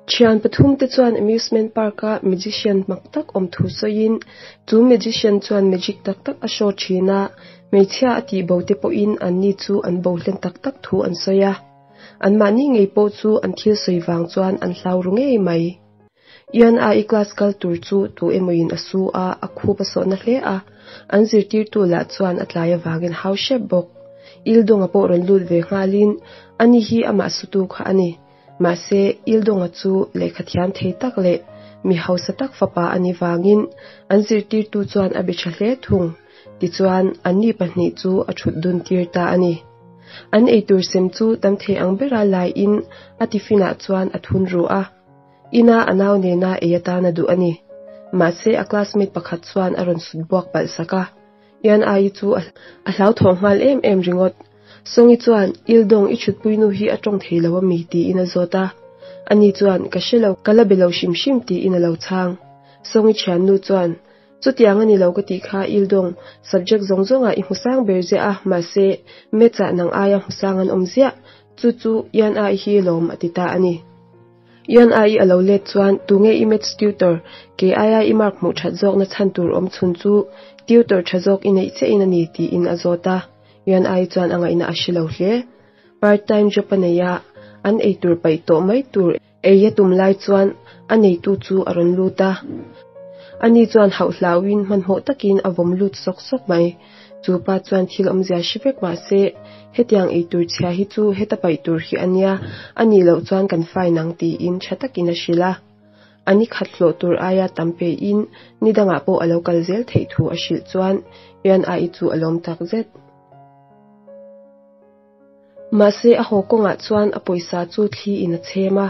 Thian pathumte chuan amusement park-a magician mak tak awm thu sawiin chu magician chuan magic tak tak a show thin a, hmeichhia a tih bo te pawhin anni chu an bo hlen tak tak thu an sawi a. Anmahni ngei pawh chu an thil sawi vang chuan an hlau ru ngei mai. Ian-a-i class kal tur chu tu emawin a su a, a khup a sawhna hle a, an zirtirtu lah chuan a tlai avangin hau hrep bawk. Ildawnga pawh rawn lut ve nghalin, Ani hi amah sutu kha a ni. Mahse, Ildawnga chu lehkha thiam thei tak leh mi hausa tak fapa a ni vangin an zirtirtu chuan a be tha hle thung. Tichuan, anni pahnih chu a thut dun tir ta a ni. An eitur sem chu tam thei ang bera laiin a tiffin-ah chuan a thun ru a. Ina a nau nena ei atan a duh a ni. Mahse, a classmate pakhat chuan a rawn sut buak palh sak a. Ian Ai chu a hlauthawng nghal em em ringawt. Songi chuan, Ildawng, i thutpui nu hi a tawng thei lo ami? tiin a zawt a. Ani chuan, Ka hre lo, ka la be lo hrim hrim tiin a lo chhang. Songi thiannu chuan, Chutiang a ni lo ka tih kha Ildawng, subject zawng zawngah i hmu sang ber ziah a, mahse, Maths-ah nang aia hmu sang an awm ziah. Chu chu Ian Ai hi lawm a ti ta a ni. Ian ai a lo let chuan tunge i maths tutor, kei aia i mark hmuh that zawkna chhan tur awm chhun chu tutor tha zawk i neih chiah in a ni tiin a zawt a. Ian ai chuan a ngaihna a hre lo hle. Part time job a nei a, an ei tur paih tawh mai tur ei a tum lai chuan a neitu chu a rawn lut a. Ani chuan hauh hlauhin hmanhmawh takin a vawm lut sawk sawk mai. Chu pa chuan thil awmzia hre vek mah se, hetiang ei tur chhia hi chu heta paih tur hi a nia, a nih loh chuan kan fine ang tiin tha takin a hrilh a. A ni khat hlawh tur aia tam pein ni dangah pawh a lo kal zel theih thu a hrilh chuan Ian Ai chu a lawm tak zet. Mahse a haw kawngah chuan a pawisa chu thli in a chhem a,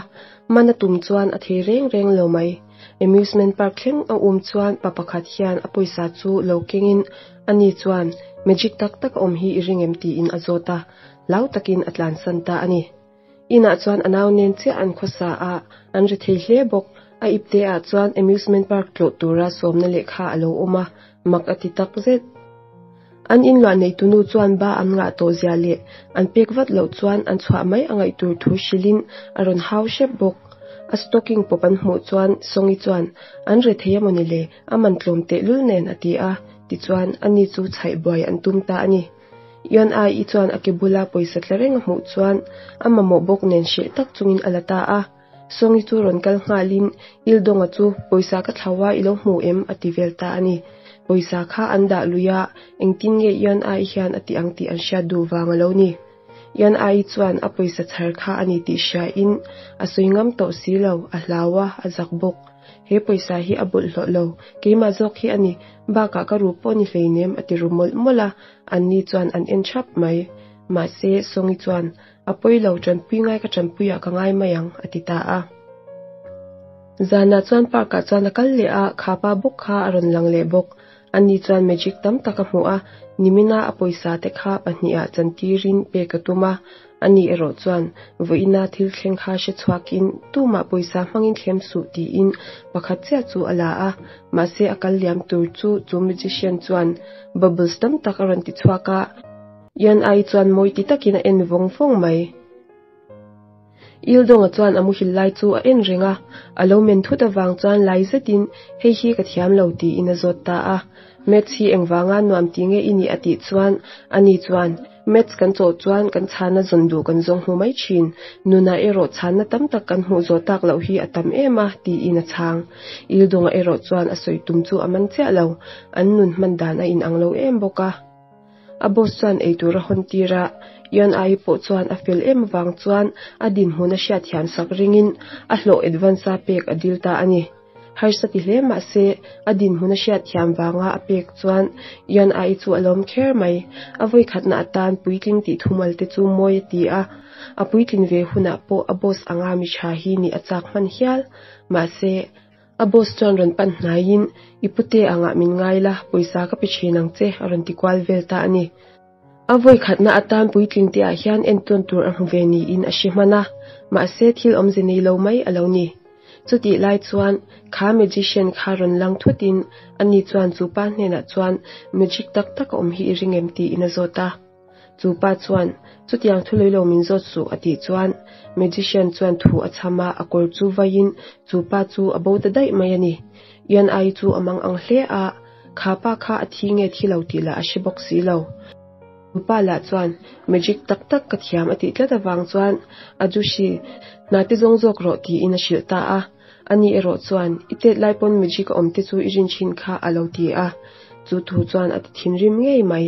man a tum chuan a thei reng reng lo mai. Amusement park thleng a um chuan pa pakhat hian a pawisa chu lo kengin ani chuan magic tak tak a awm hi i ring em tiin a zawt a, hlau takin a tlansan ta a ni. Inah chuan a nau nen chiah an khawsa a, an ri thei hle bawk. A ipte ah chuan amusement park tlawh tura sawmna lehkha a lo awm a, mak a ti tak zet. An inluah neitunu chuan ba an ngah tawh zia leh an pek vat loh chuan an chhuah mai a ngaih tur thu hrilhin a rawn hau hrep bawk. A stocking pawp an hmuh chuan Songi chuan, An re thei a mawni le, a man tlawm tehlul nen a ti a, tichuan ani chu chhaih buai an tum ta a ni. Ion Ai-i chuan a ke bula pawisa tla reng a hmuh chuan a mamawh bawk nen hreh tak chungin a la ta a. Songi chu rawn kal nghalin Ildawnga chu pawisa ka thlau a i lo hmu em? a ti vel ta a ni. Pawisa kha an dah lui a, engtin nge Ion Ai hian a ti ang tih an hriat duh vang a lo ni. Ion Ai chuan a pawisa chhar kha a ni tih hriain a sawi ngam tawh si lo, a hlau a, a zak bawk. He pawisa hi a bawlhhlawh lo, keimah zawk hi a ni, bakah ka ru pawh ni hleinem a ti ru mawlh mawlh a, anni chuan an en thap mai. Mahse, Songi chuan, A pawi lo, tanpui ngai ka tanpuiah ka ngai mai ang, a ti ta a. Zanah chuan park-ah chuan a kal leh a, khapa bawk kha a rawn lang leh bawk. Ani chuan magic tam tak a hmuh a, nimina a pawisa te kha pahnihah chantirin pek a tum a. Ani erawh chuan, Vawiina thil thleng kha hre chhuakin tumah pawisa hmangin thlem suh tiin pakhat chiah chu a la a. Mahse a kal liam tur chu chu magician chuan bubbles tam tak a rawn ti chhuak a. Ian ai chuan mawi ti takin a en vawng vawng mai. Ildawnga chuan a muhil lai chu a en reng a, a lo men thut avang chuan lai zetin hei hi ka thiam lo tiin a zawt ta a. Maths hi engvanga nuam ti nge i nih a tih chuan ani chuan Maths kan chawh chuan kan chhana zawn duh kan zawng hmu mai thin, nunah erawh chhanna tam tak kan hmuh zawh tak loh hi a tam em a tiin a chhang. Ildawnga erawh chuan a sawi tum chu a man chiah lo, an nun hman dan a inang lo em bawk a. A boss chuan eitur a hawn tir a, Ian Ai pawh chuan a fel em avang chuan a dinhmun a hriat thiam sak ringin a hlawh advance a pek a dil ta a ni. Harsa ti hle mah se, a dinhmun a hriat thiam vanga a pek chuan Ian Ai chu a lawm kher mai. A vawikhatna atan puitling tih thumal te chu mawi a ti a, a puitlin ve hunah pawh a boss anga mi tha hi nih a chak hman hial. Mahse, A boss chuan rawn pan hnaiin, I pute angah min ngai la, pawisa ka pe thin ang che, a rawn ti kual vel ta a ni. A vawi khatna atan puitling te ah hian entawn tur a hmu ve niin a hre hman a, mahse thil awmze nei lo mai a lo ni. Chutih lai chuan kha magician kha rawn lang thutin ani chuan chu pa hnenah chuan magic tak tak a awm hi i ring em tiin a zawt a. Chu pa chuan, Chutiang thu lei lo min zawt suh a tih chuan magician chuan thu a chham a, a kawr chu vaiin chu pa chu a bo ta daih mai a ni. Ian Ai chu a mang ang hle a, kha pa kha a thi nge thi lo tih lah a hre bawk si lo. Chu pa lah chuan magic tak tak ka thiam a tih tlat avang chuan a jushi hna te zawng zawk rawh tiin a hrilh ta a. Ani erawh chuan i tet lai pawn magic a awm te chu i rin thin kha a lo ti a, chu thu chuan a ti thinrim ngei mai.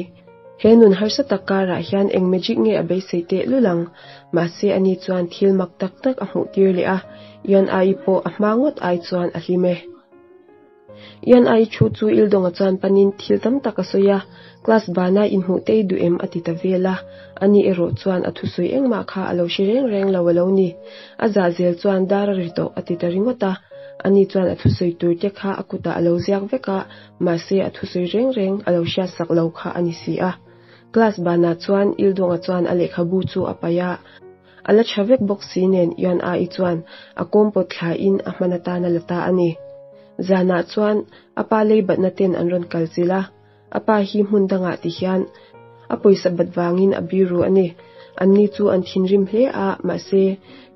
He nun harsa tak karah hian eng magic nge a beisei teh lul ang? Mahse ani chuan thil mak tak tak a hmuh tir leh a, Ian Ai pawh a hma ngawt ai chuan a hlim e. Ian Ai thu chu Ildawnga chuan panin thil tam tak a sawi a, class bana inhmuh te i duh em a ti ta vel a, ani erawh chuan a thusawi engmah kha a lo hre reng reng lo a lo ni. A zah zel chuan dar a ri tawh a ti ta ringawt a, ani chuan a thusawi tur te kha a kutah a lo ziak vek a, Mahse a thusawi reng reng a lo hriatsak lo kha a ni si a. Class banah chuan Ildawnga chuan a lehkhabu chu a paih a, a la tha vek bawk si nen Yuan A-i chuan a kawm pawt thlain a hman atan a la ta a ni. Zanah chuan a pa lei batna ten an rawn kal chilh a, a pa hi hmun dangah ti hian A pawisa bat vangin a biru a ni. Anni chu an thinrim hle a, mahse,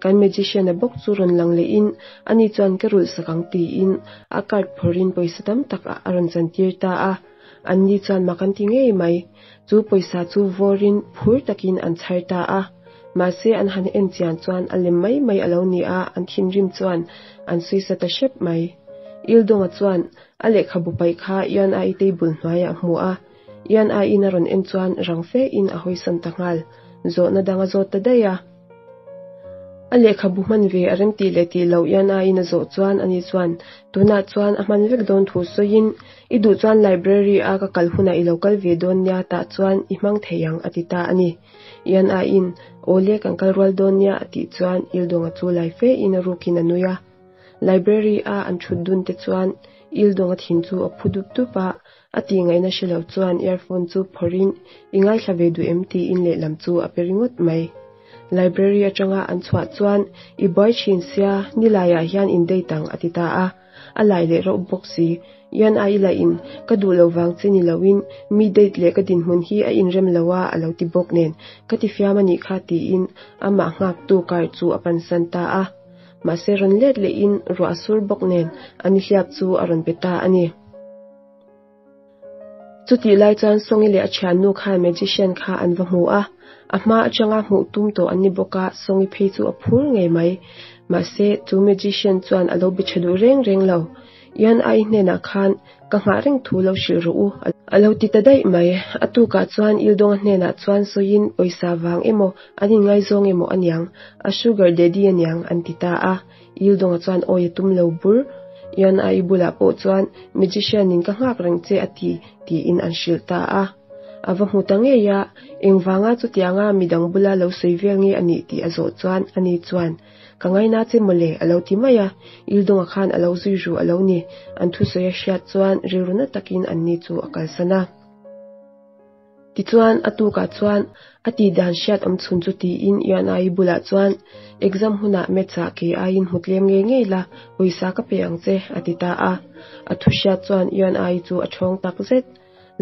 kan magician-a bawk chu rawn lang lehin ani chuan ka rulh sak ang tiin a card phawrhin pawisa tam tak a rawn chantir ta a. Anni chuan mak an ti ngei mai. Chu pawisa chu vawrin phur takin an chhar ta a. Mahse, an han en chian chuan a lem mai mai a lo ni a, an thinrim chuan an suisa ta hrep mai. Ildawnga chuan a lehkhabu paih kha Ian-a-i table hnuaiah a hmu a. Ian aiin a rawn en chuan rang fe in a hawisan ta nghal. Zawhna dang a zawt ta daih a. A lehkhabu hman ve a rem tih leh tih loh Ian aiin a zawh chuan ani chuan tunah chuan a hman vek dawn thu sawiin, I duh chuan library a ka kal hunah i lo kal ve dawn nia tah chuan i hmang thei ang a ti ta a ni. Ian aiin, Awle kan kal rual dawn nia a tih chuan Ildawnga chu lai fe in a rukin a nui a. Library a an thut dun te chuan Ildawnga thin chu a phu dup dup a, A tih ngaihna hre lo chuan earphone chu phawrhin i ngaithla ve duh em tiin lehlam chu a pe ringawt mai. Library atanga an chhuah chuan i buai thin sia nilaiah hian in date ang a ti ta a, a lai leh rauh bawk si. Ian a i lahin ka duh lo vang che ni loin mi date leh ka dinhmun hi a inrem lo a a lo ti bawk nen ka ti fiam a nih kha tiin amah nghaktu car chu a pansan ta a. Mahse rawn let lehin ruah a sur bawk nen a nihliap chu a rawn pe ta a ni. Chutih lai chuan Songi leh a thiannu khan magician kha an va hmu a, a hma atanga hmuh tum tawh an ni bawk a, Songi phei chu a phur ngei mai. Mahse, chu magician chuan a lo be tha duh reng reng lo. Ian Ai hnenah khan ka nghah reng thu lo hrilh rawh u, a lo ti ta daih mai. A tukah chuan Ildawnga hnenah chuan sawiin pawisa vang emaw, an inngaizawng emaw aniang, a sugar daddy aniang an ti ta a. Ildawnga chuan awi a tum lo bur. Ian a i bulah pawh chuan magician in ka nghak reng che a ti, tiin an hrilh ta a. A va hmu ta ngei a, engvanga chutianga midang bula lo sawi vel nge a nih tih a zawh chuan ani chuan, Ka ngaina che mawle, a lo ti mai a. Ildawnga khan a lo zui ru a lo ni. An thusawi a hriat chuan rilru na takin anni chu a kalsan a. Tichuan, a tukah chuan a tih dan hriat awm chhun chu tiin Ian-i bulah chuan, Exam hunah Maths-ah kei aiin hmu tlem ngei ngei la, pawisa ka pe ang che, a ti ta a. A thu hriat chuan Ian-i chu a ṭhawng tak zet.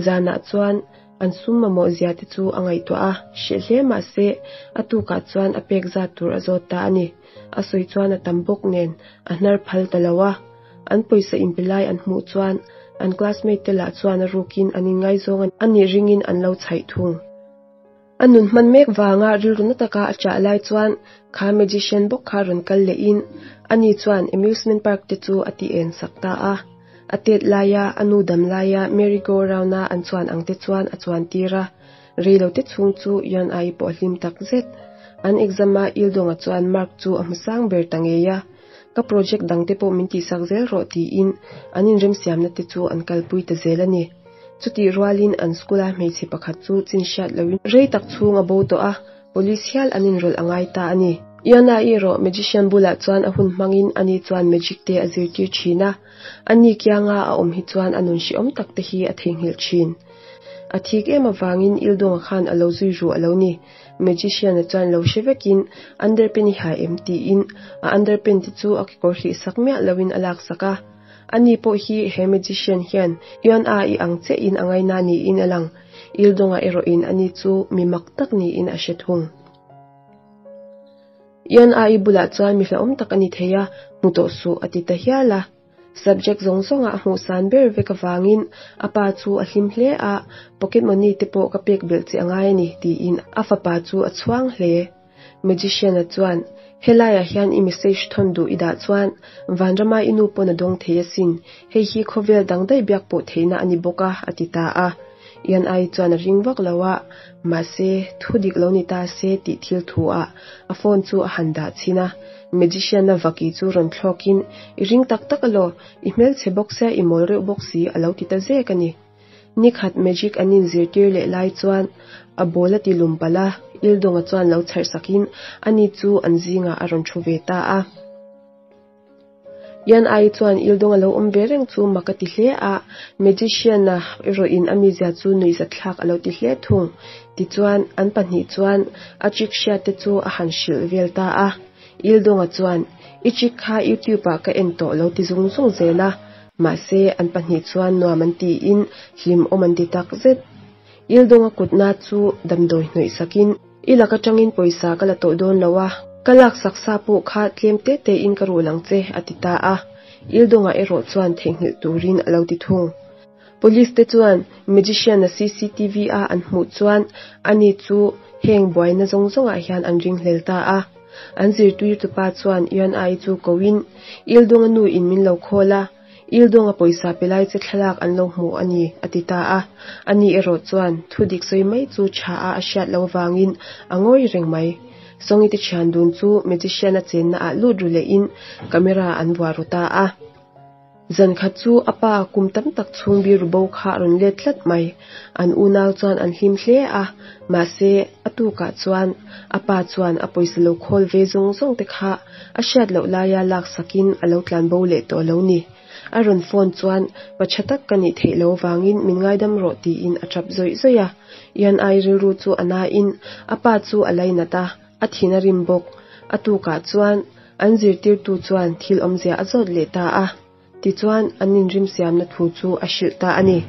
Zanah chuan an sum mamawh zia te chu a ngaihtuah a, hreh hle mah se, a tukah chuan a pek zat tur a zawt ta a ni. A sawi chuan a tam bawk nen a hnar phal ta lo a. An pawisa inpe lai an hmuh chuan an classmate te lah chuan a rukin an inngaizawng a nih ringin an lo chhaih thung. A nun hman mek vanga rilru na taka a chah lai chuan kha magician bawk kha rawn kal lehin ani chuan amusement park te chu a ti en sak ta a. A tet laia a nu dam laia merry go round a an chuan ang te chuan a chuan tir a. Rei lo te chhung chu Yan Ai pawh a hlim tak zet. An exam a Ildawnga chuan mark chu a hmu sang ber ta ngei a. Ka project dangte pawh min tihsak zel rawh tiin an inremsiamna te chu an kalpui ta zel a ni. Chutih rualin an school-a hmeichhe pakhat chu chin hriat loin rei tak chhung a bo tawh a, police hial an inrawlh a ngai ta a ni. Iana-i erawh magician bulah chuan a hun hmangin ani chuan magic te a zirtir thin a, ani kianga a awm hi chuan a nun hrehawm tak te hi a theihnghilh thin. A thik em avangin Ildawnga khan a lo zui ruh a lo ni. Magician-a chuan lo hre vekin underpant i ha em tiin a underpant te chu a kekawr hlih sak miah loin a lak sak a. Ani pawh hi he magician hian Yuan-a i ang chiahin a ngaina niin a lang. Ildonga erawhin ani chu mi mak tak niin a hre thung. Ian-a-i bulah chuan mi hlauhawm tak a ni thei a, hmu tawh suh a ti ta hial a. Subject zawng zawnga a hmuh san ber vek avangin a pa chu a hlim hle a, pocket money te pawh ka pek belh che a ngai a ni tiin a fapa chu a chhuang hle. Magician-a chuan, Helaiah hian i message thawn duh i dah chuan vanrama i nu pawn a dawng thei asin, hei hi khawvel dang daih biak pawh theihna a ni bawk a, a ti ta a. Ian ai chuan a ring vak lo a, mahse thu dik lo ni ta se tih thil thu ah a phone chu a han dah chhin a. Magician-a vaki chu rawn thlawkin, I ring tak tak alaw, i hmelchhe bawk sia i mawl reuh bawk si a lo ti ta zek a ni. Nikhat magic an inzirtir leh lai chuan a ball a ti lum palh a, Ildawnga chuan lo chherh sakin ani chu an zingah a rawn thu ve ta a. Ian ai chuan Ildawnga lo awm ve reng chu mak a ti hle a, magician-a erawhin a mizia chu nuihzatthlak a lo ti hle thung. Tichuan, an pahnih chuan a trick hriat te chu a han hrilh vel ta a. Ildawnga chuan, I trick kha YouTube-ah ka en tawh lo ti zung zung zel a. Mahse, an pahnih chuan nuam an tiin hlimawm an ti tak zet. Ildawnga kutna chu damdawi hnawih sakin, I lak atangin pawisa ka la tawh dawn lo a, ka lak sak sa pawh kha tlem te tein ka rul ang che, a ti ta a. Ildawnga erawh chuan theihnghilh turin a lo ti thung. Police te chuan magician-a cctv a an hmuh chuan ani chu heng buaina zawng zawngah hian an ringhlel ta a. An zirtirtupa chuan Ian-ai chu koin, Ildunga nu in min lo khawl a, Ildunga pawisa pe lai che thlalak an lo hmu a ni, a ti ta a. Ani erawh chuan thu dik sawi mai chu tha a a hriat loh avangin a ngawi reng mai. Songi te thian dun chu magician-a chenna ah lut ru lehin camera an vuah ru ta a. Zan khat chu a pa kum tam tak chhung biru bo kha a rawn let tlat mai. An unau chuan an hlim hle a, mahse a tukah chuan a pa chuan a pawisa lo khawl ve zawng zawng te kha a hriat loh laia lak sakin a lo tlan bo leh tawh lo ni. A rawn phone chuan pa tha tak ka nih theih lo vangin min ngaidam rawh tiin a tap zawih zawih a. Ian ai rilru chu a nain a pa chu a lainat a, a thin a rim bawk. A tukah chuan An zirtirtu chuan thil awmzia a zawt leh ta a, tichuan an inrimsiamna thu chu a hrilh ta a ni.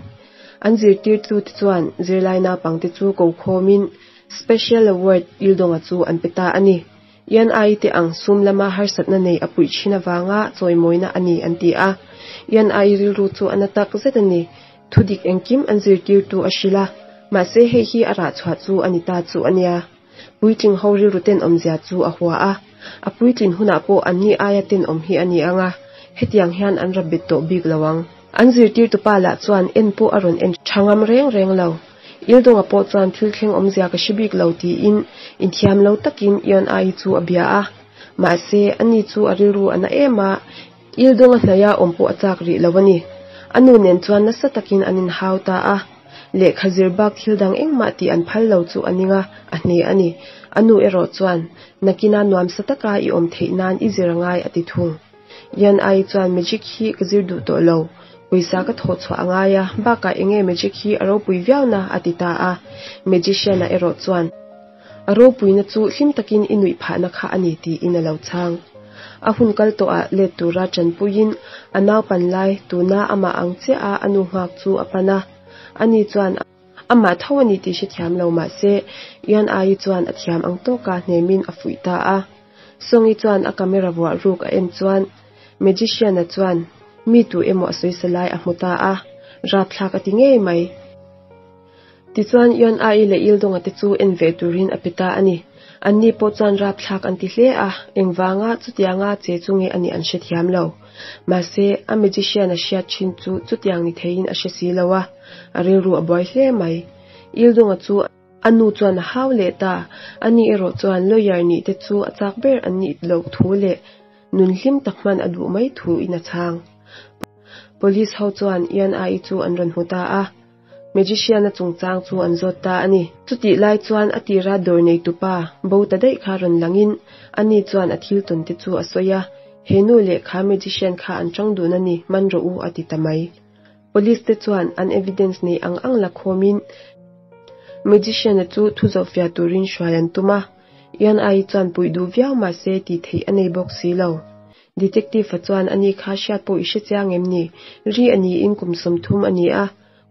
An zirtirtute chuan zirlai naupangte chu ko khawmin Special Award Ildawnga chu an pe ta a ni. Ian Ai te ang sum lama harsatna nei a puih thin avanga chawimawina a ni an ti a. Ian Ai rilru chu a na tak zet a ni. Thudik engkim an zirtirtu a hrilh a, mahse hei hi a rahchhuah chu a ni ta chu a nia. Puitling ho rilru tenawmzia chu a hua a, a puitlin hunah pawh anni aia tenawm hi a ni ang a, hetiang hian an rap bet tawh bik lo ang. An zirtirtupa lah chuan en pawh a rawn en tha ngam reng reng lo. Ildawnga pawh chuan thil thleng awmzia ka hre bik lo tiin inthiam lo takin Ion-ai chu a bia a. Mahse, ani chu a rilru a na em a, Ildawnga hnaia awm pawh a chak rih lo a ni. A nu nen chuan nasa takin an inhau ta a. Lehkha zir bak thil dang engmah tih an phal lo chu a ning a, a hne a ni. A nu erawh chuan, Nakina nuamsa taka i awm theih nan i zir a ngai a ti thung. Ian ai chuan magic hi ka zir duh tawh lo, pawisa ka thawh chhuah a ngai a, bakah enge magic hi a ropui viau na a ti ta a. Magician-a erawh chuan, A ropuina chu hlim takin i nuih phahna kha a ni tiin a lo chhang. A hun kal tawhah let tura tanpuiin a naupan lai tuna amah ang chiah a a nu nghak chu a pan a. Ani chuan amah tho a ni tih hrethiam lo mah se Ian Ai chuan a thiam ang tawka hnemin a fuih ta a. Songi chuan a camera vuah ruk a en chuan Magician-a chuan mi tu emaw a sawisa lai a hmu ta a, rapthlak a ti ngei mai. Tichuan Ion-ai leh Ildonga te chu en ve turin a pe ta a ni. Anni pawh chuan rapthlak an ti hle a, engvanga chutianga che chu nge a nih an hrethiam lo. Mahse, a magician a hriat thin chu chutiang ni theiin a hre si lo a, a rilru a buai hle mai. Ildonga chu a nu chuan a hau leh ta, ani erawh chuan lawyer nih te chu a chak ber an nih loh thu leh nun hlim tak hman a duh mai thu in a chhang. Police ho chuan Ion-ai chu an rawn hmu ta a. Magician-a chungchang chu an zawt ta a ni. Chutih lai chuan a tira dawr neitupa bo ta daih kha rawn langin ani chuan a thil tawn te chu a sawi a, He nu leh kha magician kha an tang dun a ni, man rawh u a ti ta mai. Police te chuan an evidence nei ang ang la khawmin magician-a chu thu zawhfiah turin hruai an tum a, Ian ai chuan puih duh viau mahse tih theih a nei bawk si lo. Detective-a chuan ani kha hriat pawh i hre chiang em ni? Ri a niin kum 30 a ni a.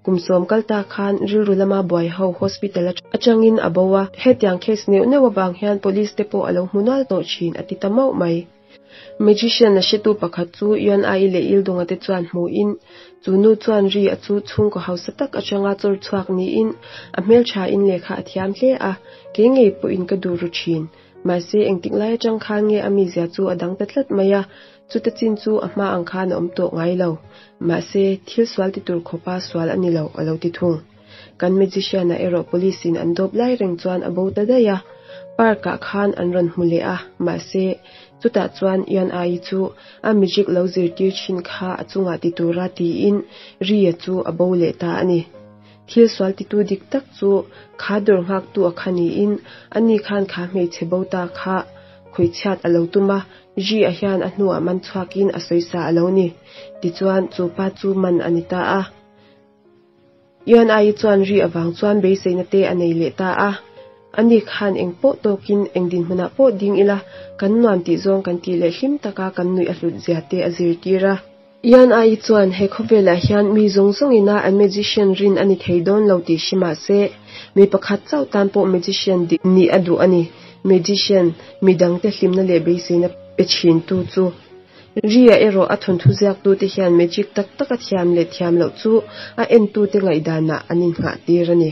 Kum sawm kal ta khan rilru lama buai ho hospital atangin a bo a, hetiang case neuh neuh avang hian police te pawh a lo hmu nual tawh thin a ti ta mauh mai. Magician a hretu pakhat chu Yuan-ai leh Ildunga te chuan hmuin, chu nu chuan ri a chu chhungkaw hausa tak atanga chawr chhuak niin a hmelthain lehkha a thiam hle a, kei ngei pawhin ka duh ru thin. Mahse engtik lai atang khan nge a mizia chu a dang ta tlat mai a, chuta chin chu a hma ang khan a awm tawh ngai lo. Mahse, thil sual ti tur khawpa sual a ni lo, a lo ti thung. Kan magician-a erawh police-in an dawp lai reng chuan a bo ta daih a, park-ah khan an rawn hmu leh a, mahse, chutah chuan Ian-ai chu a magic lo zirtir thin kha a chungah ti tura tiin Ri-a chu a bo leh ta a ni. Thil sual titu dik tak chu kha dawr nghaktu a kha niin ani khan kha hmeichhe bo ta kha khawichhiat a lo tum a, Ri-a hian a hnuah man chhuakin a sawisa a lo ni. Tichuan, chu pa chu man a ni ta a. Ian-ai chuan ri avang chuan beiseina te a nei leh ta a. Ani khan eng pawh tawkin eng dinhmunah pawh ding ila kan nuam tih zawng kan tih leh hlim taka kan nuih a hlut zia te a zirtir a. Ian-ai chuan he khawvelah hian mi zawng zawngina an magician rin a ni thei dawn lo tih hre mah se, mi pakhat chauh tan pawh magician dik nih a duh a ni. Magician, midangte hlimna leh beiseina pe thintu chu. Ria erawh a thawnthu ziaktute hian magic tak taka thiam leh thiam loh chu a entute ngaihdanah an innghah tir a ni.